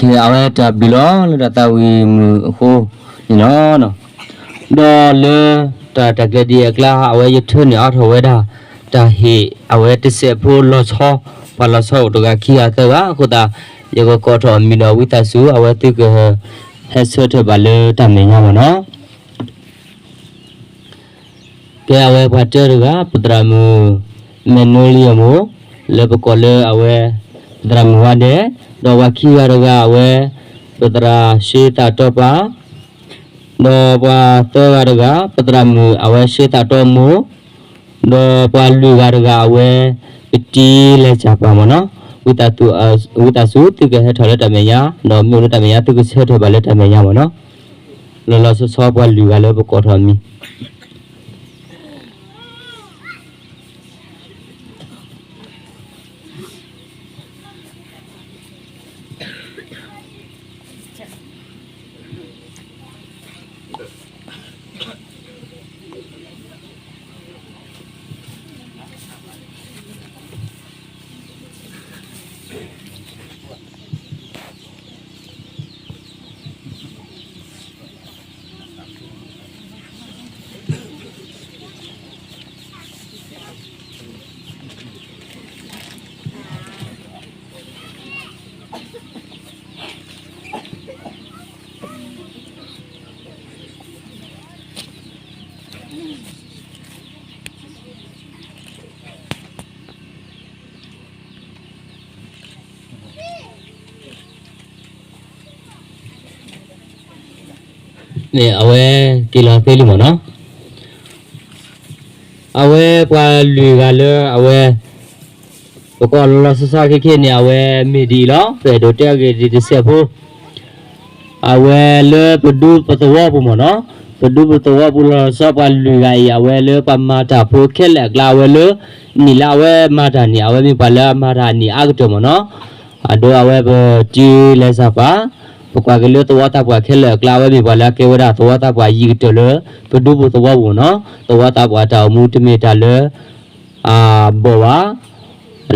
အဝဲတၢ်ဘျုးလီၤ လၢတၢ်သးဝံၣ်မုာ်အဃိန့ၣ်လီၤ. ဒီးလၢတၢ် တၢ်ကျဲၤဒ်အံၤအကျါ အဝဲယထၢနုာ်အါထီၣ်ဝဲဒၣ် တၢ်ဟ့ၣ်အဝဲတစဲးဖိလီၤဆီ ပှၤလီၤဆီအိၣ်တဂၤခံဂၤသၢဂၤအဃိသတး ယကကိးထီၣ်အမံၤဒီးဝံသးစူၤ အဝဲသုက ဟဲဆၢထၢၣ်ဘၣ်လၢတၢ်မဲာ်ညါမ့ၢ်နီၤ. ကဲ အဝဲပှၤတၢတဂၤ ပသရၣ်မုၣ် မဲာ်နိလံယမိၢ် လၢပကိးလၢအဝဲ ပသရၣ်မုၣ်ဝါဒဲး, ဒီးပှၤခံဂၤတဂၤအဝဲ ပသရၣ်ရှ့သးတီပၤ, ဒီးပှၤသၢဂၤတဂၤ ပသရၣ်မုၣ်အဝဲရှ့သးတီမိၢ်, ဒီးပှၤလွံၢ်ဂၤတဂၤအဝဲ ပတံလဲၤစၢ်ပှၤမ့ၢ်နီၤ. ဝံသးစူၤ သုကဟဲထီၣ်လၢတၢ်မဲာ်ညါ, ဒီးမ့ၢ်အိၣ်လၢတၢ်မဲာ်ညါ သုကဆၢထၢၣ်ဘၣ်လၢတၢ်မဲာ်ညါမ့ၢ်နီၤ. လီၤလီၤဆီဆီပှၤလွံၢ်ဂၤလၢပကိးထီၣ်အမံၤ န့ၣ် အဝဲက့ၤလီၤသ့လံမ့ၢ်နီၤ. အဝဲပှၤလွံၢ်ဂၤလၢအဝဲ ပကိးလီၤလီၤဆီဆီခဲခဲန့ၣ် အဝဲမ့ၢ်ဒ်အံၤလီၤ. ပအဲၣ်ဒိးတဲအဂ့ၢ်ဒ်တစဲးဖိ အဝဲလၢပဒူပသဝီပူၤမ့ၢ်နီၤ, ပဒူပသဝီပူၤလီၤဆီပှၤလွံၢ်ဂၤအံၤ အဝဲလၢပှၤမၤတၢ်ဖိခဲလၢာ်အကျါ အဝဲလၢ နံၣ်လၢအဝဲမၤတၢ်န့ၣ် အဝဲမ့ၢ်ပှၤလၢအမၤတၢ်အနံၣ်အါကတၢၢ်မ့ၢ်နီၤ. အဒိ အဝဲပတံလဲၤစၢ်ပှၤ, ပကွၢ်က့ၤလၢသဝီသးပှၢ်ခဲလၢာ်အကျါ အဝဲမ့ၢ်ပှၤလၢအကဲဝဲဒၣ်သဝီသးပှၢ်ယံၤကတၢၢ်လၢ ပဒူပူၤသဝီပူၤမ့ၢ်နီၤ. သဝီသးပှၢ်တၢ်အိၣ်မူတမ့ၢ်တၢ်လၢ အဘီၣ်ဘၣ်,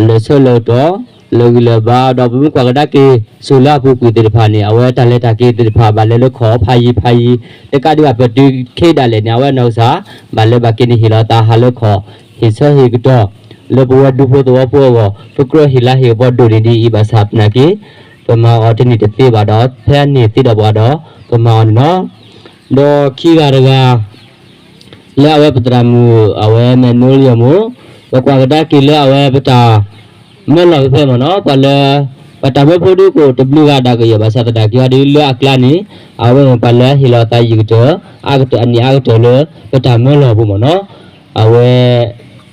လၢာ်ဆၢလၢာ်ကတီၢ်, လၢာ်ဂံၢ်လၢာ်ဘါ, ဒီးပမ့ၢ်ကွၢ်ကဒါက့ၤ စိၤလၢအပူၤကွံာ်သ့ၣ်တဖၣ်န့ၣ် အဝဲတၢ်လဲၤတၢ်က့ၤသ့ၣ်တဖၣ် ဘၣ်လဲၤလၢခီၣ်ဖးယံၤဖးယံၤ, တကးဒံးဘၣ် ပတုၤခဲဒၣ်လဲာ်န့ၣ် အဝဲနီၢ်ကစၢ် ဘၣ်လဲၤဘၣ်က့ၤန့ၣ် ဟ့ၣ်လီၤသးဟးလၢခီၣ်, ဟ့ၣ်ဆၢဟ့ၣ်ကတီၢ် လၢပဝဲဒူဖိသဝီဖိအဂီၢ်, ပကြၢးဟ့ၣ်လၤဟ့ၣ်ကပီၤဒိၣ်န့ၢ်ဒ်အံၤဘၣ်ဆၣ်သနာ်က့ ပမၤအီၤတန့ၢ်တသ့ဘၣ်ဒီး ဖဲအန့ၢ်သ့ဒီးပှၤဒီး ပမၤအီၤန့ၣ်လီၤ. ဒီးခံဂၤတဂၤ လၢအဝဲပသရၣ်မုၣ် အဝဲမဲာ်နိလံယမိၢ်, ပကွၢ်ကဒါက့ၤလၢအဝဲပတၢ်မၢလီၢ်ဖဲဖဲမ့ၢ်နီၤ, ပှၤလၢ ပတၢ်မၢဖိဒုကအိၣ်တဘျုးဂၤဒၣ်ကယဲၢ်ဘၣ်ဆၣ်သနာ်က့ အီၤဒ်လၢအကျါန့ၣ် အဝဲမ့ၢ်ပှၤလၢဟ့ၣ်လီၤသးယံၤကတၢၢ် အါကတၢၢ်အနံၣ်အါကတၢၢ်လၢ ပတၢ်မၢလီၢ်ပူၤမ့ၢ်နီၤ, အဝဲ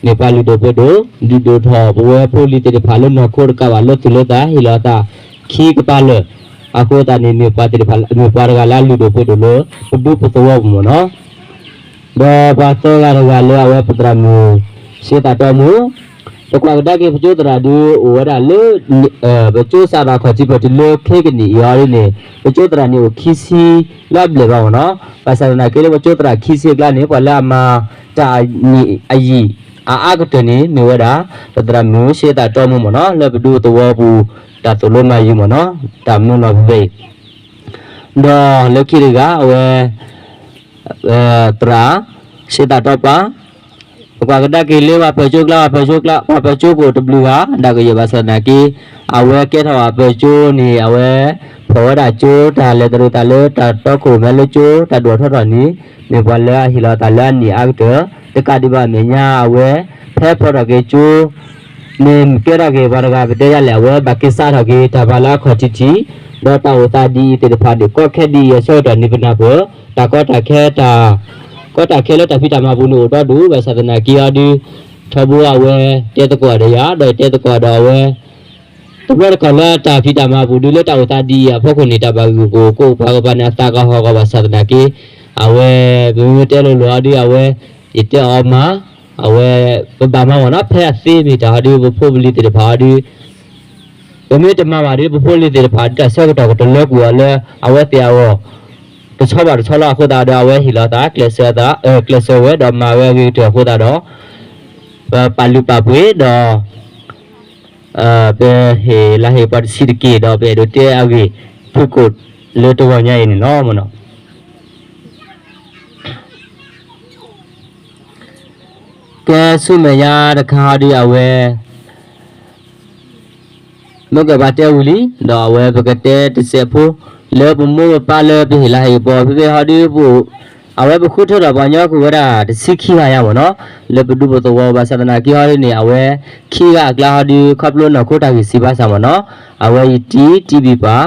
မ့ၢ်ပှၤလုၢ်ဒိၣ်ပှ့ၤဒိၣ် ဒုးဒိၣ်ထီၣ်ပဝဲဖိလံၤသ့ၣ်တဖၣ်လၢနီၢ်ခိတကးဘၣ် လၢသူၣ်လၢသး ဟ့ၣ်လီၤသးခံကပၤလၢာ်, အဃိသတးန့ၣ် မ့ၢ်ပှၤသ့ၣ်တဖၣ် မ့ၢ်ပှၤတဂၤလၢအလုၢ်ဒိၣ်ပှ့ၤဒိၣ်လၢ ပဒူပသဝီပူၤမ့ၢ်နီၤ. ဒီးပှၤသၢဂၤတဂၤလၢအဝဲပသရၣ်မုၣ် စ့သးတီမူ ပကွၢ်ကဒါက့ၤပကၠိသရၣ်ဒုးအိၣ်ဝဲဒၣ်လၢ ပကၠိစးထီၣ်ခီၣ်ထံးဖဲတုၤလၢခဲကနံၣ်အံၤအီၤဒ်န့ၣ် ပကၠိသရၣ်န့ၣ်အိၣ်ခံဆံလၢအဘျဲၣ်ဘၣ်မ့ၢ်နီၤ. ဘၣ်ဆၣ်သနာ်က့လၢပကၠိသရၣ်ခံဆံအကျါန့ၣ် ပှၤလၢအမၤတၢ်အနံၣ်အယံာ်အအါကတၢၢ်န့ၣ် မ့ၢ်ဝဲဒၣ် ပသရၣ်မုၣ်စ့သးတီမူမ့ၢ်နီၤ လၢပဒူသဝီပူၤ တၢ်သိၣ်လိမၤယုၤမ့ၢ်နီၤ တၢ်မၢလီၤဖဲဖဲအံၤ ဒီးလၢခံတဂၤအဝဲ သရၣ် စ့သးတီပၤ ပကွၢ်ကဒါက့ၤလၢပှၤပၢၤကၠိကျါ ပှၤပၢၤကၠိကျါ ပှၤပၢၤကၠိကအိၣ်တဘျုးဂၤ ဒၣ်ကယဲၢ်ဘၣ်ဆၣ်သနာ်က့ အဝဲကဲထီၣ်ပှၤပၢၤကၠိန့ၣ် အဝဲ ဖီၣ်ဝဲဒၣ်ကၠိတၢ်လဲၤတရံးသးလၢတၢ်တီခိၣ်မဲာ်လၢကၠိ တၢ်ဒိၣ်ထီၣ်ထီၣ်န့ၣ် မ့ၢ်ပှၤလၢအဟ့ၣ်လီၤသးလၢအနံၣ်အါကတၢၢ် တကးဒံးဘၣ်အမဲာ်ညါအဝဲ ဖဲဖီၣ်ထီၣ်က့ၤကၠိ န့ၣ်ကဲထီၣ်က့ၤပှၤတဂၤ ပတဲဒ်လဲၣ် အဝဲဘၣ်က့ၤစးထီၣ်က့ၤတၢ်ပာ်လၢအခီၣ်ထံးထံး ဒီးတၢ်အိၣ်သးဒ်အံၤသ့ၣ်တဖၣ်န့ၣ် ကီခဲဒ်အံၤအဆၢကတီၢ်န့ၣ် ပနၢ်ပၢၢ် တၢ်ကီတၢ်ခဲ တၢ်ကီတၢ်ခဲလၢတၢ်ဖံးတၢ်မၤပူၤန့ၣ်အိၣ်ဒီဒူၣ် ဘၣ်ဆၣ်သနာ်က့အီၤဒုး ထီဘိအဝဲတဲသကိးဒီးယၤ ဒီးယတဲသကိးဒီးအဝဲ တဘျီတခီၣ်လၢတၢ်ဖံးတၢ်မၤပူၤဒုးလၢတၢ်အိၣ်သးဒ်အံၤအဖီခိၣ်န့ၣ် တၢ်ဘၣ်ဂုာ်ကအိၣ်ကအိၣ်ပှၤကပၤန့ၣ် အသးကဟီၣ်ကီးဘၣ်ဆၣ်သနာ်က့ အဝဲ ပမ့ၢ်တဲလိၤလိၤအီၤဒုး အဝဲ ယတဲအီၤမၤ အဝဲ ပဘၣ်မၤမ့ၢ်နီၤ ဖဲအသ့မ့ၢ်တၢ်အီၤဒုး ပဖိပလံၤသ့ၣ်တဖၣ်အီၤဒုး ပမ့ၢ်တမၤဘၣ်ဒီး ပဖိလံၤသ့ၣ်တဖၣ် ဒ်တၢ်ဆၢကတီၢ်ကတလၢကွံာ်အီၤလၢ အဝဲသ့ၣ်အဂီၢ် တဆီဘၣ်တဆီလီၤ. အဃိသတးဒီး အဝဲဟ့ၣ်လီၤသး ကျဲးစၢးသး ကျဲးစၢးဝဲ ဒီးမၤဝဲအဂ့ၤကတၢၢ်အဃိသတးဒီး ပပာ်လုၢ်ပာ်ပှ့ၤဒီး ပဟ့ၣ်လၤဟ့ၣ်ပှၤတဆံးတက့ၢ် ဒီးပအဲၣ်ဒိးတဲအဂ့ၢ်ဖုၣ်ကိာ်လၢတဂီၤညါအံၤန့ၣ်လီၤ. ကဲဆူမဲာ်ညါတခါဟီဒီး အဝဲ မ့ၢ်ကဘၣ်တဲဝံၤလံ ဒီးအဝဲပကတဲတစဲးဖိ လၢပမိၢ်ပပၢ်လၢပဟ့ၣ်လၤဟ့ၣ်ကပီၤ ဖဲဖဲဟီဒီး အဝဲပဃုထၢထီၣ်ပှၤကညီကအိၣ်ဝဲဒၣ်တဆံခံဂၤညါမ့ၢ်နီၤ, လၢပဒူပသဝီဘၣ်ဆၣ်သနာ်က့ဟီဒ်န့ၣ် အဝဲခံဂၤအကျါဟီဒီး ခီဖျိနီၢ်ခိတၢ်ဂံၢ်စၢ်ဘၣ်ဆၣ်မ့ၢ်နီၤ, အဝဲယတံၤတံၤဘံၣ်ပှၤ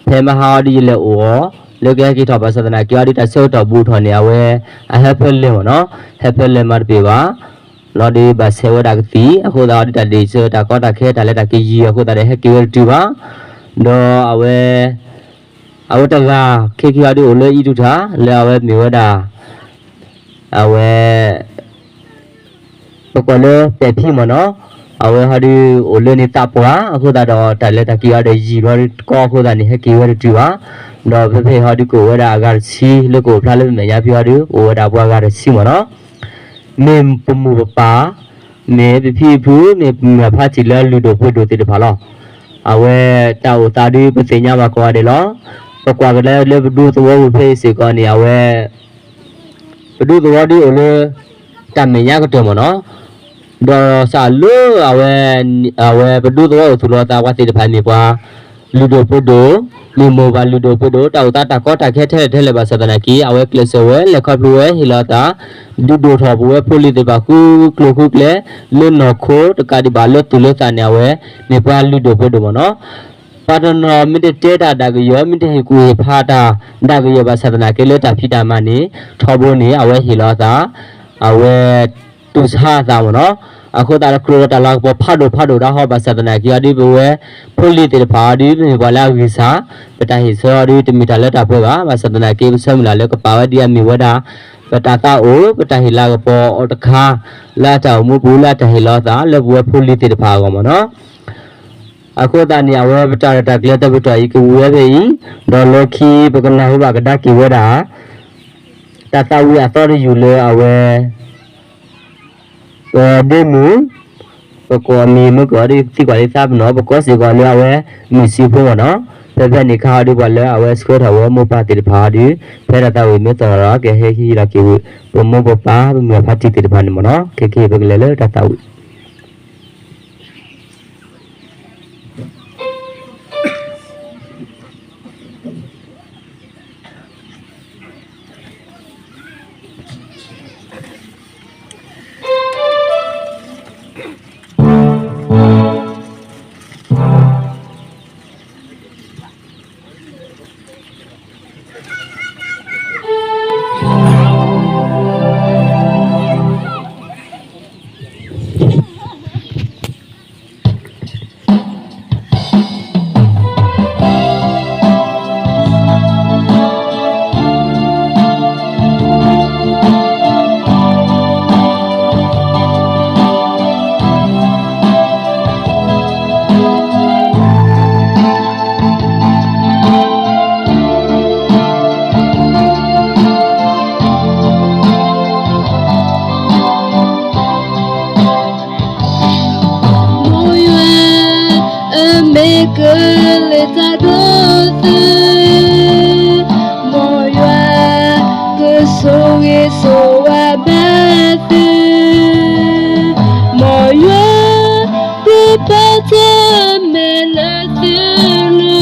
ဖဲမဟါဟီဒီးယလဲၤအိၣ်အီၤ လၢကဟဲက့ၤထီၣ်ဘၣ်ဆၣ်သနာ်က့ဟီဒီး တၢ်ဆၢကတီၢ်ဘူးထီၣ်န့ၣ် အဝဲအဟၢဖၢလဲၣ်မ့ၢ်နီၤ, ဟဲဖၢလဲၣ်မၤတပ့ၤဘၣ် လီၤဒီးဘၣ်ဆဲးဝဲဒၣ်ကသံၣ် အဃိသတးဟီဒီး တၢ်ဒ့ၣ်စၢၤတၢ်ကီတၢ်ခဲ တၢ်လဲၤတၢ်က့ၤယံၤအဃိသတးဒီး ဟဲက့ၤဝဲတတုၤဘၣ်, ဒီးအဝဲ အဝဲတဂၤ ခဲက့ၤဟီဒီးအိၣ်လၢအံၣ်တူၢ်ထၣ် လၢအဝဲမ့ၢ်ဝဲဒၣ် အဝဲ ပကွၢ်လၢပဲာ်ဖံမ့ၢ်နီၤ, အဝဲဟီဒီးအိၣ်လၢန့ၣ်သးပှၢ် အဃိသတးဒီး တၢ်လဲၤတၢ်က့ၤဟီဒီးယံၤဘျီတကီအဃိသတးန့ၣ် ဟဲက့ၤဝဲတတုၤဘၣ်, ဒီးဖဲဖဲဟီဒီးကအိၣ်ဝဲဒၣ်အဂၤတဆံ လၢကအိၣ်ဖျါလၢမဲာ်ညါဖဲဟီဒီး အိၣ်ဝဲဒၣ်ပှၤဂၤတဆံမ့ၢ်နီၤ, မ့ၢ်ပမိၢ်ပပၢ် မ့ၢ်ပဖံပဖု မ့ၢ်ပမုၢ်အဖါတံၢ်လၢလုၢ်ဒိၣ်ပှ့ၤဒိၣ်သ့ၣ်တဖၣ်လီၤ. အဝဲတၢ်အိၣ်သးဒီးပသ့ၣ်ညါဘၣ်ကိးဂၤဒဲးလီၤ. ပကွၢ်ကဒါလၢပဒူသဝီပူၤဖဲအံၤစ့ၢ်ကီးန့ၣ် အဝဲ ပဒူသဝီဒီးအိၣ်လၢ တၢ်မဲာ်ညါကတၢၢ်မ့ၢ်နီၤ, ဒီးစးလၢအဝဲ အဝဲပဒူသဝီအိၣ်သူၣ်လီၤသးပှၤသ့ၣ်တဖၣ်မ့ၢ်ပှၤ လုၢ်ဒိၣ်ပှ့ၤဒိၣ်, မ့ၢ်မိၢ်ပၢ်လုၢ်ဒိၣ်ပှ့ၤဒိၣ် တၢ်အိၣ်သးတၢ်ကီတၢ်ခဲထဲလဲၣ်ထဲလဲၣ်ဘၣ်ဆၣ်သနာ်က့ အဝဲကျဲးစၢးဝဲ လဲၤခီဖျိဝဲဟ့ၣ်လီၤသး ဒုးဒိၣ်ထီၣ်ပဝဲဖိလံၤသ့ၣ်တဖၣ်ဃုကျိၤဃုကျဲ လၢနီၢ်ခိတကးဒံးဘၣ်လၢသူၣ်လၢသးန့ၣ် အဝဲမ့ၢ်ပှၤလုၢ်ဒိၣ်ပှ့ၤဒိၣ်မ့ၢ်နီၤ, ပှၤတနီၤမ့ၢ်တတဲတၢ်ဒၣ်ကယီၤ မ့ၢ်တဟ့ၣ်ကူၣ်ဟ့ၣ်ဖးတၢ်ဒၣ်ကယီၤဘၣ်ဆၣ်သနာ်က့လၢတၢ်ဖံးတၢ်မၤန့ၣ် ထီဘိန့ၣ် အဝဲဟ့ၣ်လီၤသး အဝဲ တူၢ်ဆါအသးမ့ၢ်နီၤ, အဃိသတးဒီးကျိၤဒီးတၢ်လၤကပီၤဖးဒိၣ်ဖးဒိၣ်ဒၣ်ဟီဘၣ်ဆၣ်သနာ်က့အီၤဒီး ပဝဲဖိလံၤသ့ၣ်တဖၣ်အီၤဒီး ပမ့ၢ်ပှၤလၢအဂံၢ်စၢ်, ပတၢ်ဟ့ၣ်ဆၢအီၤဒီး တမ့ၢ်တၢ်လၢတၢ်ပှဲၤဘၣ်, ဘၣ်ဆၣ်သနာ်က့ ပဆၢမုၢ်လၢ်လၢကပာ်ဝဲဒ်အမ့ၢ်ဝဲဒၣ် ပတၢ်သးအိၣ် ပတၢ်ဟ့ၣ်လၤကပီၤအီၤတခါ လၢအတၢ်အိၣ်မူပူၤ လၢအတၢ်ဟ့ၣ်လီၤသး လၢပဝဲဖိလံၤသ့ၣ်တဖၣ်အဂီၢ်မ့ၢ်နီၤ. အဃိသတးန့ၣ် အဝဲပတၢ်ရဲၣ်တၢ်ကျဲၤတပတီၢ်အံၤကဝံၤဝဲဖဲအံၤ, ဒီးလီၢ်ခံပကနၢ်ဟူဘၣ်ကဒါက့ၤဝဲဒၣ် တၢ်သးဝံၣ်အသီတယုၢ်လၢအဝဲ ပဒ့မုၢ် ပကိးမံၤမ့ၢ်ကီးဒီးသံကွၢ်လံသးပနီၣ် ပကိးစ့ၢ်ကီးလၢအဝဲမုၢ်ဆံးဖိမ့ၢ်နီၤ, ဖဲဖဲန့ၣ်ခါဟီဒီးပှၤလၢအဝဲဆှၢထီၣ်ဝဲ မိၢ်ပၢ်သ့ၣ်တဖၣ်အီၤဒီး ဖဲတၢ်သးဝံၣ်မ့ၢ်သီၣ်ဒီး ကဟဲဟံးလီၤက့ၤဝံၤ ပမိၢ်ပပၢ် ပမုၢ်အဖါတံၢ်သ့ၣ်တဖၣ်န့ၣ်မ့ၢ်နီၤ, ခဲက့ၤပကလဲၤလၢတၢ်သးဝံၣ် မိၢ်ယွၤ အမ့ၢ်ကလဲၤတၢ်ဒီးသု, မိၢ်ယွၤ ကဆိၣ်ဂ့ၤဆိၣ်ဝါဘၣ်သု, မိၢ်ယွၤ ကပာ်တၢ်မဲာ်လၢသုလိ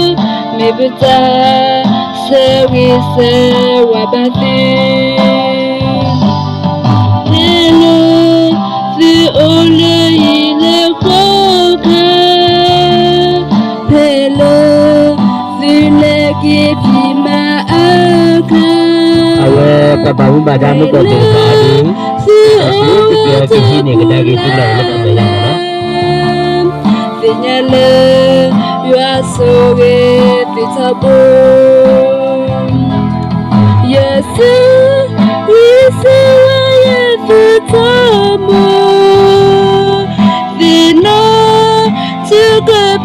ၤ, မ့ၢ်ပတၢ် ဆၢဂ့ၤဆၢဝါဘၣ်သု, ဖဲလၢသုအိၣ်လၢဟံၣ်လၢဃီခါ, ဖဲလၢသုလဲၤက့ၤဖံးမၤအါခါ, အဝဲပှၤဘၣ်မူဘၣ်ဒါမ့ၢ်ကီးသ့ၣ်တဖၣ်အီၤဒီး သုအိၣ်တက့ၢ်အီၤကဟံးန့ၢ်ကဒါက့ၤသုလီၢ်လၢတၢ်မဲာ်ညါမ့ၢ်နီၤ. သ့ၣ်ညါလၢ ယွၤဆိၣ်ဂ့ၤသုထီဘိ, ယဆၢဂ့ၤဆၢဝါယသုထီဘိ, သ့ၣ်နီၣ် သုက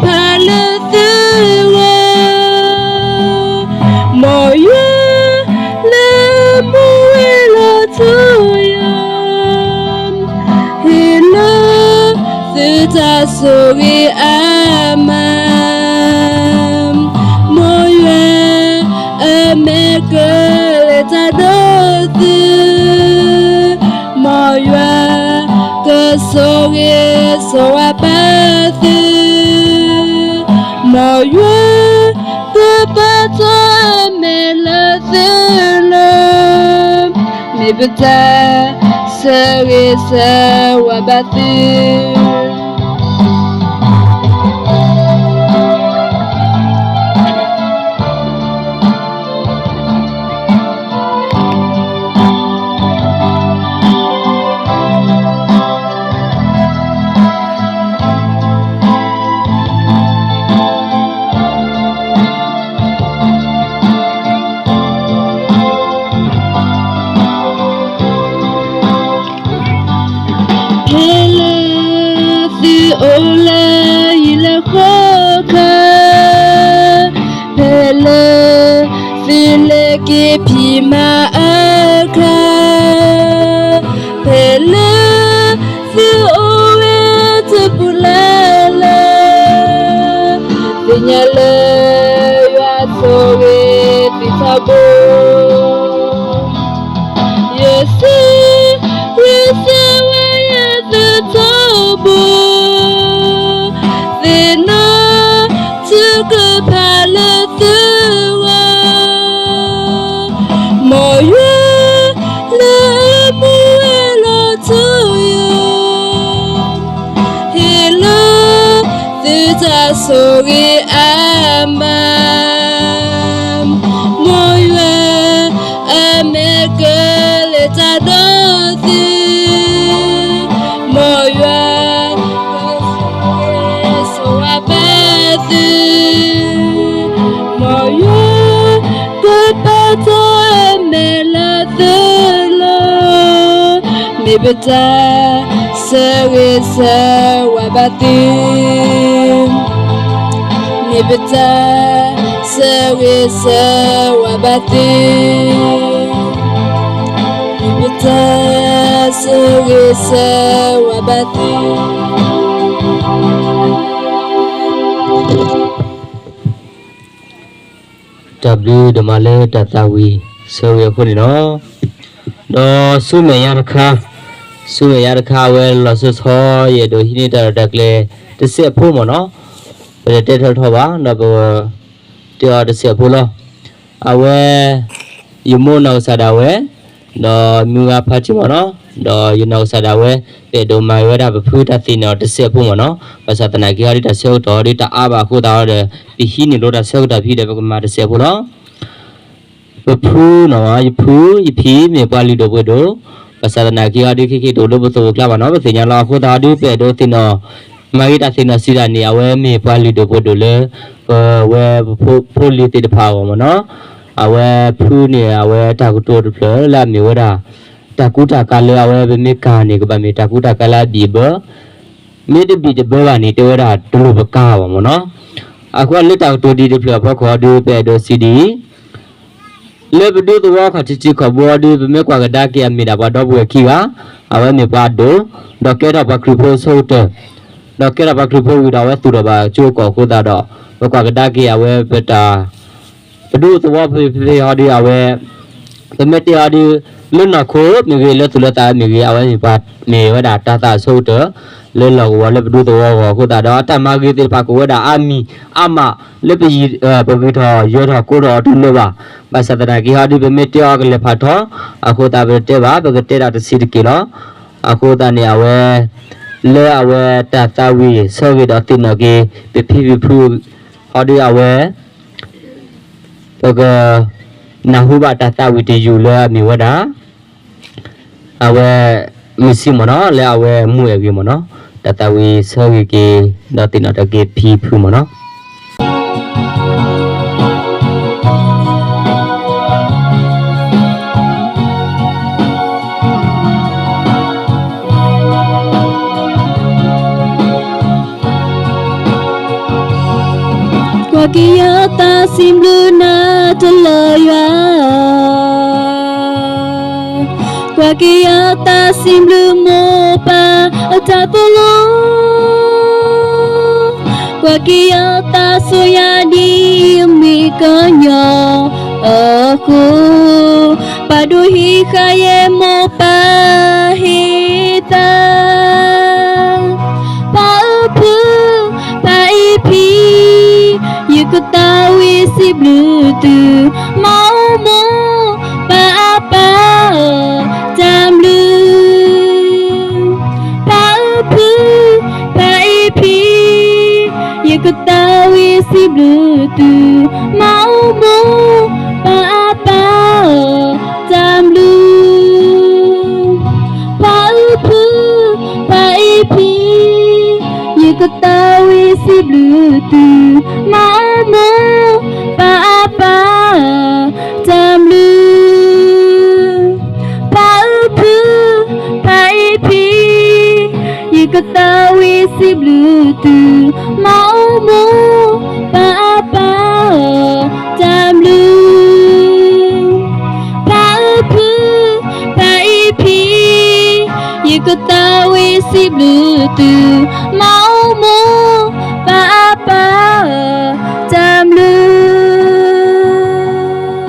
ဆိၣ်ဂ့ၤအါမး, မ်ယွၤအမဲာ်ကလဲၤတၢ်ဒီးသု, မ်ယွၤကဆိၣ်ဂ့ၤဆိၣ်ဝါဘၣ်သု, မ်ယွၤကပာ်ထီၣ်အမဲာ်လၢသုလီၤ. မ့ၢ်ပတၢ်ဆၢဂ့ၤဆၢဝါဘၣ်သု. ဖဲလၢသုအိၣ်လၢယံၤလၢဃီခါ, ဖဲလၢသုလဲၤက့ၤဖံးမၤအၢခါ, ဖဲလၢသုအိၣ်ဝဲတပူၤလၢ်လၢ်, သ့ၣ်ညါလၢယွၤဆိၣ်ဂ့ၤသုထီဘိ. ယဆၢဂ့ၤဆၢဝါယၤသုထီဘိ, သ့ၣ်နီၣ်ထုကဖၣ်လၢသုဂီၢ်, မ်ယွၤလၢအမူဝဲလီၤထူယိာ်, ဟ့ၣ်လီၤသုတၢ်ဆိၣ်ဂ့ၤအါမး, မ်ယွၤအမဲာ်ကလဲၤတၢ်ဒီးသု, မ်ယွၤ ဆိၣ်ဂ့ၤဆိၣ်ဝါဘၣ်သု, မ်ယွၤကပာ်ထီၣ်အမဲာ်လၢသုလီၤ. မ့ၢ်ပတၢ်ဆၢဂ့ၤဆၢဝါဘၣ်သု, မ့ၢ်ပတၢ်ဆၢဂ့ၤဆၢဝါဘၣ်သု, မ့ၢ်ပတၢ်ဆၢဂ့ၤဆၢဝါဘၣ်သု. တၢ်ဘျုးဒိၣ်မးလၢတၢ်သးဝံၣ်ဆၢဂ့ၤအဃိန့ၣ်လီၤ. ဒီးဆူမဲာ်ညါတခါ, ဆူမဲာ်ညါတခါ အဝဲလီၤဆီဆီ ယအဲၣ်ဒိးဟံးန့ၢ်တၢ်ရဲၣ်တၢ်ကျဲၤတစဲးဖိမ့ၢ်နီၤ, ပတတဲထီထီဘၣ် ဒီးပတဲအီၤတစဲးဖိလီၤ. အဝဲ ယမိၢ်နီၢ်ကစၢ်ဒၣ်ဝဲ ဒီးမုၢ်ဂၤဖါတံၢ်မ့ၢ်နီၤ, ဒီးယနီၢ်ကစၢ်ဒၣ်ဝဲ ပအဲၣ်ဒိးမၤဂ့ၤဝဲဒၣ်ပဖုတၢ်သ့ၣ်နီၣ်တစဲးဖိမ့ၢ်နီၤ. ဘၣ်ဆၣ်သနာ်က့ဟီဒုး တၢ်ဆၢကတီၢ်ဟီဒုး တၢ်အါဘၣ်အဃိသတးဒီး ပဟံးန့ၢ်လိတၢ်ဆၢကတီၢ်ဖဲဒီး ပကမၤတစဲးဖိလီၤ. ပဖုနီၤ, ယဖု ယဖံ မ့ၢ်ပှၤလုၢ်ဒိၣ်ပှ့ၤဒိၣ်, ဘၣ်ဆၣ်သနာ်က့ဟီဒုး ခဲက့ၤတအိၣ်လၢပသိၣ်ပကျါဘၣ်နီၤ, ပသ့ၣ်ညါလီၤ. အဃိသတးဟီဒုး ပအဲၣ်ဒိးသ့ၣ်နီၣ် မၤဂ့ၤတၢ်သ့ၣ်နီၣ်စံးတၢ်န့ၣ် အဝဲမ့ၢ်ပှၤလုၢ်ဒိၣ်ပှ့ၤဒိၣ်လၢ ပဝဲပဖိလံၤသ့ၣ်တဖၣ်အဂီၢ်မ့ၢ်နီၤ. အဝဲဖုန့ၣ် အဝဲတၢ်ကတိၤတဖျၢၣ်လၢအမ့ၢ်ဝဲဒၣ် တၢ်ကူတၢ်ကၤလၢအဝဲပမ့ၢ်ကၤန့ၣ် ကဘၣ်မ့ၢ်တၢ်ကူတၢ်ကၤလၢအဘံၣ်အဘၢ မ့ၢ်တဘံၣ်တဘၢဘၣ်န့ၣ် တဲဝဲဒၣ်တလိၣ်ပကၤဘၣ်မ့ၢ်နီၤ. အဃိလၢတၢ်ကတိၤဒ်တဖျၢၣ်အဖီခိၣ်ဟီဒုး ပအဲၣ်ဒိးစံးဒ်အံၤ, လၢပဒူသဝီခီၣ်ထံးထံးခီၣ်ဘိဟီဒုး ပမ့ၢ်ကွၢ်ကဒါက့ၤအမ့ၢ်ဒၣ်ပှၤဒီပုၢ်ဝဲၢ်ခံဂၤ, အဝဲမ့ၢ်ပှၤဒိၣ်, ဒီးကဲထီၣ်ပှၤခရံာ်ဖိအဆိကတၢၢ်, ဒီးကဲထီၣ်ပှၤခရံာ်ဖိဝံၤဒီး အဝဲသူၣ်ထီၣ်ဘၣ်ကၠိကီၢ်အဃိသတးဒီး ပကွၢ်ကဒါက့ၤအဝဲပတၢ် ပဒူသဝီဖဲဖဲဟီဒုး အဝဲ ပမ့ၢ်တဲဟီဒုး လၢနီၢ်ခိမ့ၢ်ဂ့ၤ လၢသူၣ်လၢသးမ့ၢ်ဂ့ၤ အဝဲမ့ၢ်ပှၤ မ့ၢ်ဝဲဒၣ်တၢ်သးအဆိကတၢၢ် လၢလီၢ်ကဝီၤလၢပဒူသဝီအဂီၢ်အဃိသတးဒီး အတၢ်မၤဂ့ၤသ့ၣ်တဖၣ်ကအိၣ်ဝဲဒၣ်အါမံၤအါမး လၢပယံၤ ပဂ့ၤထီၣ်ယၢၤထီၣ်ကိးထီၣ်အီၤတလိၣ်ဘၣ်. ဘၣ်ဆၣ်သနာ်က့ဟီဒုး ပမ့ၢ်တဲအီၤကလဲၤဖးထီ အဃိသတးပတတဲဘၣ် ပကတဲဒၣ်တဆံးတက့ၢ်လီၤ. အဃိသတးန့ၣ် အဝဲ လၢအဝဲတၢ်သးဝံၣ်ဆၢဂ့ၤဒီးသ့ၣ်နီၣ်က့ၤ ပဖံပဖု ဟီဒုးအဝဲ ပက နၢ်ဟူဘၣ်တၢ်သးဝံၣ်တယုၢ်လၢအမ့ၢ်ဝဲဒၣ် အဝဲ မုၢ်ဆ့ၣ်မ့ၢ်နီၤ လၢအဝဲမူအဲၣ်ဂ့ၤမ့ၢ်နီၤ တၢ်သးဝံၣ်ဆၢဂ့ၤက့ၤ ဒီးသ့ၣ်နီၣ်ထီၣ်က့ၤဖံဖုမ့ၢ်နီၤ ကွၢ်က့ၤယတၢ်စံးဘျုးနၤတလီၤယွၤ, ကွၢ်က့ၤယတၢ်စံးဘျုးမိၢ်ပၢ်အတၢ်သိၣ်လိ ကက့ၤအီၤသးစူၤယၤဒ်အမ့ၢ်ကညီအဃိ, ပှၤဒိၣ်ဟံးဃာ်ယဲမိၢ်ပၢ်ဟ့ၣ်သး, ပၢ်အုၣ်ဖု, ပၢ်အ့ၣ်ဖံ, ယကသးဝံၣ်စံးဘျုးသု, မ့ၢ်မိၢ်ပၢ်အပၢ်အၢ တၢ်ဘျုး ပၢ်အုၣ်ဖု, ပၢ်အ့ၣ်ဖံ, ယကသးဝံၣ်စံးဘျုးသု, မ့ၢ်မိၢ်ပၢ်အပၢ်အၢ တၢ်ဘျုး ပၢ်အုၣ်ဖု, ပၢ်အ့ၣ်ဖံ, ယကသးဝံၣ်စံးဘျုးသု, မ့ၢ်မိၢ်ပၢ်အပၢ်အၢ တၢ်ဘျုး ပၢ်အုၣ်ဖု, ပၢ်အ့ၣ်ဖံ, ယကသးဝံၣ်စံးဘျုးသု, မ့ၢ်မိၢ်ပၢ်အပၢ်အၢ တၢ်ဘျုး ပၢ်အုၣ်ဖု, ပၢ်အ့ၣ်ဖံ, ယကသးဝံၣ်စံးဘျုးသု, မ့ၢ်မိၢ်ပၢ်အပၢ်အၢ တၢ်ဘျုး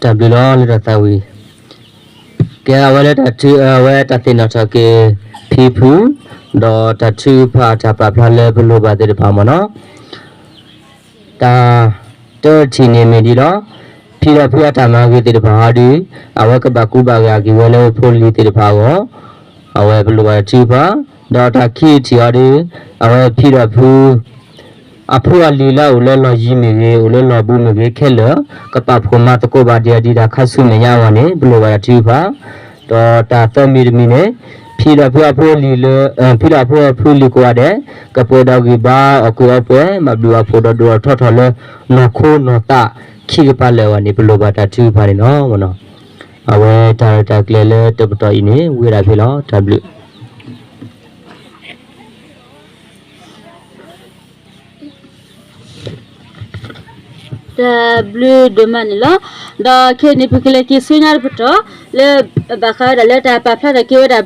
တၢ်ဘျုးလီၤလၢတၢ်သးဝံၣ်, ကဲအဝဲလၢတၢ်ထုအဝဲတၢ်သ့ၣ်နီၣ်ထီၣ်က့ၤဖံဖု, ဒီးတၢ်ထုကဖၣ်တၢ်ပာ်ဖျါလၢပလိၣ်ဘၣ်သ့ၣ်တဖၣ်မ့ၢ်နီၤ, တၢ်တထံၣ်န့ၣ်မ့ၢ်ဒ်လီၤ, ဖံဒီးဖုအတၢ်မၤဂ့ၤသ့ၣ်တဖၣ်ဟီဒုး, အဝဲကဘၣ်ကူဘၣ်ဂာ်က့ၤဝဲလၢဖိလံၤသ့ၣ်တဖၣ်အဂီၢ်, အဝဲပလိၣ်ဘၣ်တၢ်ထုကဖၣ်, ဒီးတၢ်ခံထံၣ်ဟီဒုး, အဝဲဖံဒီးဖု အဖိအလံၤလၢအအိၣ်လၢလီၢ်ယံၤမ့ၢ်ဂ့ၤ, အိၣ်လၢလီၢ်ဘူးမ့ၢ်ဂ့ၤခဲလၢာ်, ကပာ်ဖှိၣ်မၤသကိးဘၣ်ဒံးဒံးတၢ်ခါဆူမဲာ်ညါအဂီၢ်န့ၣ် ပလိၣ်ဘၣ်တၢ်ထုကဖၣ်, ဒီးတၢ်သၢမံၤတမံၤန့ၣ်, ဖံဒီးဖုအဖိအလံၤလၢ, ဖံဒီးဖုအဖိအလံၤကိးဂၤဒဲး, ကပှဲၤဒီးဂံၢ်ဘါအီၣ်ကူအီပှဲၤ, ဘၣ်ဘျုးဘၣ်ဖှိၣ်ဒီးဒိၣ်ထီၣ်ထီထီၣ်လၢနီၢ်ခိနီၢ်သးခံကပၤလၢာ်အဂီၢ်န့ၣ် ပလိၣ်ဘၣ်တၢ်ထုကဖၣ်န့ၣ်လီၤ. အဝဲတၢ်ရဲၣ်တၢ်ကျဲၤလၢတပတီၢ်အံၤန့ၣ် ဝံၤဒၣ်ဖဲလီၤ. တၢ်ဘျုး တၢ်ဘျုးဒိၣ်မးန့ၣ်လီၤ. ဒီးခဲအံၤန့ၣ် ပကလဲၤက့ၤဆူညါတပတီၢ် လၢဘၣ်ဃးဝဲဒၣ်လၢတၢ်ပာ်ဖျါထီၣ်က့ၤဝဲဒၣ်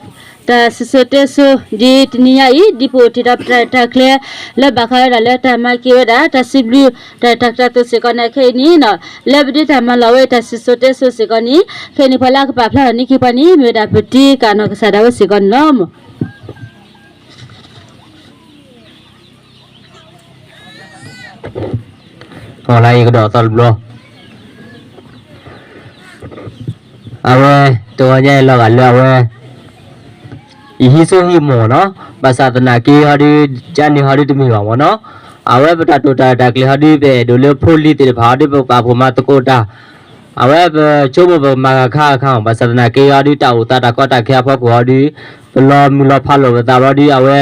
တၢ်စံၣ်စိၤတဲစိၤ ဒ်တနံၤညါအံၤ ဒ်ပအိၣ်တ့ၢ်ဒီးပတၢ်ရဲၣ်တၢ်ကျဲၤ လၢဘၣ်ဃးဝဲဒၣ်လၢတၢ်မၤက့ၤဝဲဒၣ် တၢ်စံးဘျုး တၢ်ရဲၣ်တၢ်ကျဲၤအသိးစ့ၢ်ကီးန့ၣ် ခဲအံၤန့ၣ် လၢပဒုးတၢ်မၤလီၤဝဲတၢ်စံၣ်စိၤတဲစိၤစ့ၢ်ကီးန့ၣ် ခဲအံၤန့ၣ် ပှၤလၢအကပာ်ဖျါထီၣ်န့ၢ်က့ၤပှၤန့ၣ် မ့ၢ်ဝဲဒၣ်ပတံကၣ်နီၢ်ကစၢ်ဒၣ်ဝဲစ့ၢ်ကီးန့ၣ်လီၤ. အီၤလၢယကဒီးအသီတဘျီ အဝဲ တဂီၤညါအံၤလီၤဂာ်လၢအဝဲ ယဟံးစိဟံးမိၢ်နီၤ, ဘၣ်ဆၣ်သနာ်က့ဟီဒုး ကန့ၣ်ဟီဒုးတမ့ၢ်ဘၣ်မ့ၢ်နီၤ, အဝဲပတၢ်တိာ်တၢ်ရဲၣ်တၢ်ကျဲၤဟီဒုး ပအဲၣ်ဒိးလၢဖိလံၤသ့ၣ်တဖၣ်ဟီဒုး ပပာ်ဖှိၣ်မၤသကိးတၢ် အဝဲပဆိကမိၣ်ပကမၤဂၤခါဂၤခါမး, ဘၣ်ဆၣ်သနာ်က့ဟီဒုး တၢ်အိၣ်သးတၢ်ကီတၢ်ခဲအဖီခိၣ်ဟီဒုး ပလီၤမုၢ်လီၤဖးလိာ်ပသးဘျီဒုး အဝဲ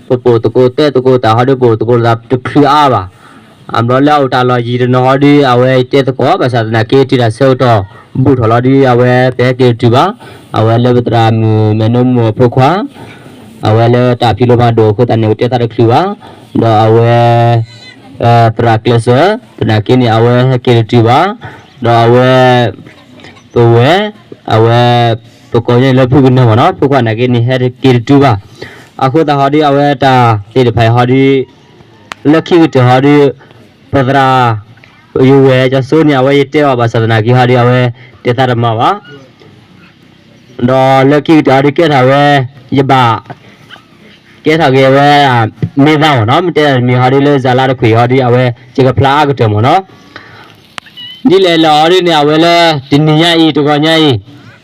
ပပိာ်သကိးတဲသကိးတၢ်ဟီဒုး ပအိၣ်သကိးလိာ်သးတချုးအါဘၣ်. အဘျီလၢအအိၣ်တၢ်လီၢ်ယံၤတနီၤဟီဒုး အဝဲတဲသကိး ဘၣ်ဆၣ်သနာ်က့ တုၤတၢ်ဆၢကတီၢ်ဘူးထီၣ်လီၤဒုး အဝဲပဟဲက့ၤတတုၤဘၣ်. အဝဲလၢပသရၣ်မုၣ်မဲာ်နိမုၣ်အဖိခွါ အဝဲလၢတၢ်ဖံးလိမၤဒိၣ်အဃိသတးန့ၣ် ပတဲသးတချုးဘၣ်. ဒီးအဝဲ သရၣ်ကျဲးစၢး သနာ်က့န့ၣ် အဝဲဟဲက့ၤတတုၤဘၣ်. ဒီးအဝဲ ပဝဲ အဝဲ ပကိးညါလၢဖုကနၢမ့ၢ်နီၤ, ဖိခွါသနာ်က့န့ၣ် ဟဲက့ၤတတုၤဘၣ်. အဃိသတးဟီဒုး အဝဲတၢ်သ့ၣ်တဖၣ်အံၤဟီဒုး လၢခံကတၢၢ်ဟီဒုး ပသရၣ် ယဝဲၢ်ကၠီစိန့ၣ် အဝဲယတဲအီၤ ဘၣ်ဆၣ်သနာ်က့ဟီဒုး အဝဲတဲသးတမၤဘၣ်. ဒီးလၢခံကတၢၢ်ဟီဒုး ကဲထီၣ်ဝဲ ယဘၣ် ကဲထီၣ်က့ၤဝဲ မ့ၢ်သးမ့ၢ်နီၤ, မ့ၢ်တဲတၢ်တမံၤဟီဒုး လၢစၤလါတခွံၣ်ဟီဒုး အဝဲ ယကဖျါအါကတၢၢ်မ့ၢ်နီၤ. ဒ်လဲၣ်လၢအီၤဒုးန့ၣ် အဝဲလၢ တနံၤညါအံၤ တဂီၤညါအံၤ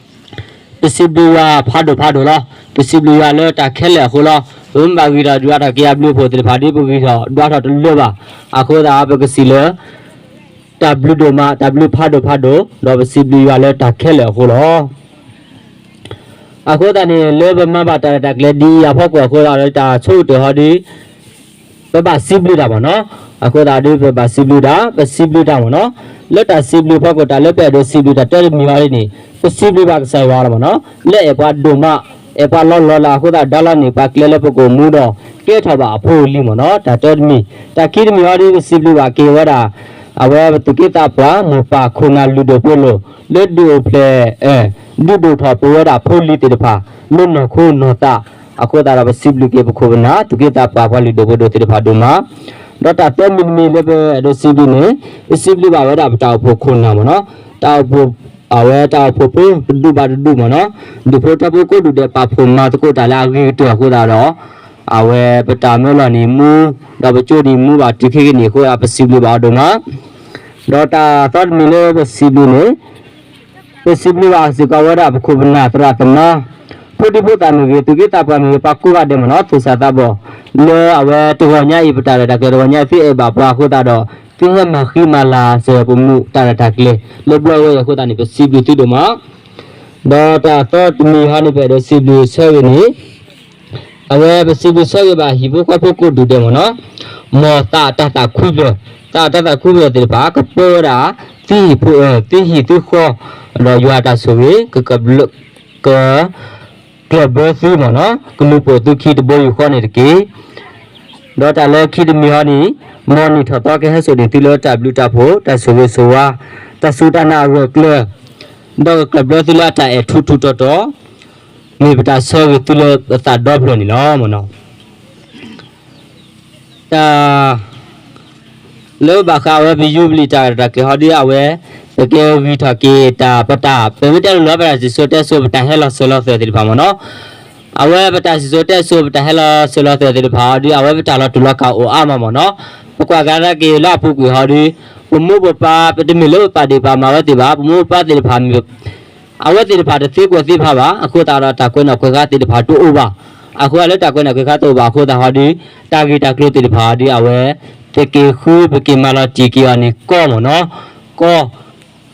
ပစံးဘျုးယွၤဖးဒိၣ်ဖးဒိၣ်လီၤ. ပစံးဘျုးယွၤလၢတၢ်ခဲလၢာ်အဃိလီၤ. ပမ့ၢ်ဘၣ်ဂံၢ်ထီၣ်ဒွးထီၣ်က့ၤအဘျုးအဖှိၣ်သ့ၣ်တဖၣ်ဒုး ပဂံၢ်ထီၣ်ဒွးထီၣ်တလၢဘၣ်. အဃိသတး ပကစံးလၢ တၢ်ဘျုးဒိၣ်မး တၢ်ဘျုးဖးဒိၣ်ဖးဒိၣ် ဒီးပစံးဘျုးယွၤလၢတၢ်ခဲလၢာ်အဃိလီၤ. အဃိသတးန့ၣ် လၢပမၤဘၣ်တၢ်ရဲၣ်တၢ်ကျဲၤဒ်အံၤအဖီခိၣ်အဃိသတး တၢ်ဆိကတၢၢ်ဟီဒုး ပဘၣ်စံးဘျုးတၢ်မ့ၢ်နီၤ. အဃိသတးဒုး ပဘၣ်စံးဘျုးတၢ် ပစံးဘျုးတၢ်မ့ၢ်နီၤ. လၢတၢ်စံးဘျုးဖီခိၣ် တၢ်လၢပအဲၣ်ဒိးစံးဘျုးတၢ်တၢတမံၤဟီဒ်န့ၣ် ပစံးဘျုးဘၣ်ကစၢ်ယွၤလီၤမ့ၢ်နီၤ. လၢအဲၣ်ပှၤဒိၣ်မး အဲၣ်ပှၤလီၤလီၤလၢအဃိသတး ဒါလီၤန့ၢ်ပှၤကျဲလၢပကအိၣ်မူဒီး ကဲထီၣ်ဘၣ်အဖိအလံၤမ့ၢ်နီၤ တၢ်တၢတမံၤ. တၢ်ခံတမံၤဟီဒုး ပစံးဘျုးဘၣ်က့ၤဝဲဒၣ် အဝဲပသူၣ်က့သးပှၢ် မိၢ်ပၢ်ခိၣ်နၢ်လုၢ်ဒိၣ်ပှ့ၤဒိၣ် လၢဒုးအိၣ်ဖျဲၣ် ဒုးဒိၣ်ထီၣ်ပဝဲဒၣ်ဖိလံၤသ့ၣ်တဖၣ် လၢနီၢ်ခိနီၢ်သး, အဃိသတးဒီးပစံးဘျုးက့ၤပခိၣ်ပနၢ် သူၣ်က့သးပှၢ်ပှၤလုၢ်ဒိၣ်ပှ့ၤဒိၣ်သ့ၣ်တဖၣ်ဒိၣ်မး, ဒီးတၢ်သၢမံၤတမံၤလၢပအဲၣ်ဒိးစံးဘျုးန့ၣ် ပစံးဘျုးဘၣ်ဝဲဒၣ်ပတၢ်အိၣ်ဖှိၣ်ခိၣ်နၢ်မ့ၢ်နီၤ, တၢ်အိၣ်ဖှိၣ် အဝဲတၢ်အိၣ်ဖှိၣ်ဖိတဒူၣ်ဘၣ်တဒူၣ်မ့ၢ်နီၤ, ဒူၣ်ဖိထၢဖိကိးဒူၣ်ဒဲး ပာ်ဖှိၣ်မၤသကိးတၢ်လၢအဂ့ၤကတၢၢ်အဃိသတးဒီး အဝဲပတၢ်မၢလီၤန့ၣ်မူ, ဒီးပကၠိန့ၣ်မူဘၣ်တုၤခဲကနံၣ်အဃိ ပစံးဘျုးဘၣ်အီၤဒိၣ်မး, ဒီးတၢ်သီတမံၤလၢပစံးဘျုးန့ၣ် ပစံးဘျုးဘၣ်စ့ၢ်ကီးဝဲဒၣ်ပခိၣ်ပနၢ်သရၣ်သမါ, ဖိဒံဖိသၣ်မ့ၢ်ဂ့ၤ သူၣ်က့သးပှၢ်မ့ၢ်ဂ့ၤ ပှၤကိးဂၤဒဲးမ့ၢ်နီၤ သူၣ်စၢ်သးဘီၣ်, လၢအဝဲတဂီၤညါအံၤ ပတၢ်ရဲၣ်တၢ်ကျဲၤတဂီၤညါအံၤ သုအဲၣ်ဘၣ်ပှၤအဃိသတးဒီး သုဟဲမၤဃံမၤလၤစၢၤပမူးတၢ်ရဲၣ်တၢ်ကျဲၤ လၢဘျီဝဲအံၤအဃိသတးန့ၣ် ပစံးဘျုးသုဒိၣ်မး, ဒီးတၢ်သီတမံၤဟီန့ၣ် ပအဲၣ်ဒိးစံးဘျုးဆၢဂ့ၤန့ၣ် အဝဲပစံးဘျုးဆၢဂ့ၤဘၣ်ဟံၣ်ဖိဃီဖိကိးဒူၣ်ဒဲးမ့ၢ်နီၤ, မ်သးအတၢ်သးခွံဖျၢၣ်, သးအတၢ်သးခွံဖျၢၣ်သ့ၣ်တဖၣ် ကပၢဝဲဒၣ် သုဟံၣ်ဖိ, သုဟံၣ်သုဃီ, ဒီးယွၤအတၢ်ဆိၣ်ဂ့ၤ က ကကျၢၢ်ဘၢသုမ့ၢ်နီၤ, ကလူၤပိာ်သုခံတဘိယူၢ်ဃီန့ၣ်တက့ၢ်. ဒီးတၢ်လၢခံတမံၤဟီန့ၣ်, မ်နံၣ်ထီၣ်သီကဟဲစိာ်န့ၢ်သုလၢတၢ်ဘျုးတၢ်ဖှိၣ်, တၢ်ဆိၣ်ဂ့ၤဆိၣ်ဝါ, တၢ်စူၢ်တၢ်နာ်အဂၢၢ်အကျၢၤ, ဒီးကကျၢၢ်ဘၢသုလၢအတၢ်အဲၣ်ထူထူတီတီ, မ့ၢ်ပတၢ်ဆၢဂ့ၤသုလၢပသးဒီဖျၢၣ်န့ၣ်လီၤ. တၢ် လၢဘၣ်ဃးဝဲပယူဘလံၤတၢ်ရဲၣ်တၢ်ကျဲၤဟီဒု အဝဲ ပကဲဂံၢ်ထီၣ်က့ၤတၢ်ပတၢ် ပမ့ၢ်တဲလိၤလိၤ ပတၢ်စံၣ်စိၤတဲစိၤ ပတၢ်ဟဲလီၤစၢၤလီၤသွဲၣ်သ့ၣ်တဖၣ်မ့ၢ်နီၤ, အဝဲပတၢ်စံၣ်စိၤတဲစိၤ ပတၢ်ဟဲလီၤစၢၤလီၤသွဲၣ်သ့ၣ်တဖၣ်ဟီဒု အဝဲပတၢ်လီၤတူာ်လီၤကာ်အိၣ်အါမးမ့ၢ်နီၤ, ပကွၢ်ကဒါက့ၤလၢအပူၤကွံာ်ဟီဒု ပမိၢ်ပပၢ် ပတမ့ၢ်လၢပပာ်ဒ့ၣ်ပာ်မၤဝဲသ့ၣ်ဘၣ်, ပမိၢ်ပပၢ်သ့ၣ်တဖၣ်မ့ၢ် အဝဲသ့ၣ်တဖၣ်တသ့ကွဲးသ့ဖးဘၣ်, အဃိသတးဒီးတၢ်ကွဲးနီၣ်ကွဲးဃါသ့ၣ်တဖၣ်တအိၣ်ဘၣ်, အဃိသတးလၢတၢ်ကွဲးနီၣ်ကွဲးဃါတအိၣ်ဘၣ်အဃိသတးဟီဒု တၢ်ဂ့ၢ်တၢ်ကျိၤသ့ၣ်တဖၣ်ဟီဒု အဝဲ ပက့ၤဃုပက့ၤမၤလီၤတံၢ်က့ၤအီၤန့ၣ်ကီမ့ၢ်နီၤ, ကီ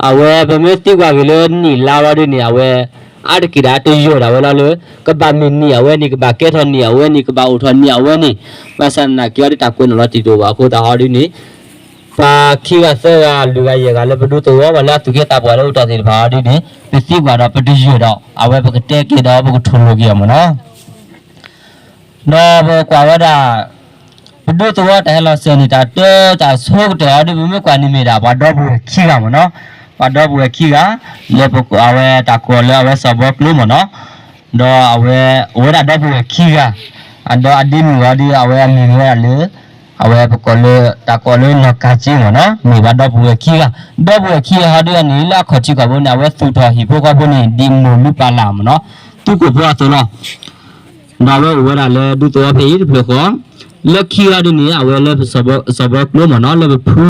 အဝဲပမ့ၢ်သံကွၢ်က့ၤလၢနံၣ်လါဝဲဒုန့ၣ် အဝဲ အါတက့ၢ်ဒၣ်တယၢၢ်ဒၣ်ဝဲလီၤလၢ ကဘၣ်မ့ၢ်နံၣ်အဝဲန့ၣ် ကဘၣ်ကဲထီၣ်နံၣ်အဝဲန့ၣ် ကဘၣ်အိၣ်ထီၣ်နံၣ်အဝဲန့ၣ်, ဘၣ်ဆၣ်သနာ်က့အီၤဒု တၢ်ကွဲးနီၣ်လီၤတံၢ်တအိၣ်ဘၣ်အဃိသတးဟီဒုန့ၣ် ပှၤခံဂၤသၢဂၤလွံၢ်ဂၤယဲၢ်ဂၤလၢပဒူသဝီပှၤလၢအသူၣ်က့သးပှၢ်လၢအိၣ်တ့ၢ်သ့ၣ်တဖၣ်အီၤဒုန့ၣ် ပသံကွၢ်ဒီးပတယၢၢ်ဒီး အဝဲပကတဲက့ၤဒီးပကထိၣ်လိာ်က့ၤအီၤမ့ၢ်နီၤ. ဒီးပကွၢ်ဝဲဒၣ် ပဒူသဝီတၢ်ဟဲလီၤစၢၤန့ၣ် တၢ်တၢတၢ်ဆိကတၢၢ်အီၤဒု ပမ့ၢ်ကွၢ်န့ၣ်မ့ၢ်ဒၣ် ပှၤဒီပုၢ်ဝဲၢ်ခံဂၤမ့ၢ်နီၤ, ပှၤဒီပုၢ်ဝဲၢ်ခံဂၤ လၢအဝဲတၢ်ကိးလၢအဝဲစီၤဘီကျိမ့ၢ်နီၤ, ဒီးအဝဲအိၣ်ဝဲဒၣ်ဒီပုၢ်ဝဲၢ်ခံဂၤ, ဒီးအဒ့မုၣ်အီၤဒု အဝဲအမံၤမ့ၢ်ဝဲဒၣ်လၢ အဝဲပကိးလၢ တၢ်ကိးလၢနီၢ်ကၤက့မ့ၢ်နီၤ, မ့ၢ်ပှၤဒီပုၢ်ဝဲၢ်ခံဂၤ, ဒီပုၢ်ဝဲၢ်ခံဂၤဟီဒုန့ၣ် လၢအခီၣ်ထံးခီၣ်ဘိန့ၣ် အဝဲသူၣ်ထီၣ်ဟံၣ်ဖိဃီဖိန့ၣ် ဒ်မိၢ်လုၢ်ပၢ်လၢ်မ့ၢ်နီၤ, သူၣ်ကိၢ်ဖိအသိးလီၤ. ဒီးအဝဲအိၣ်ဝဲဒၣ်လၢဒူသဝီဖဲအံၤတဖျၢၣ်ဃီ, လၢခံဂၤဒုန့ၣ် အဝဲလၢစီၤဘီကျိမ့ၢ်နီၤ လၢပဖု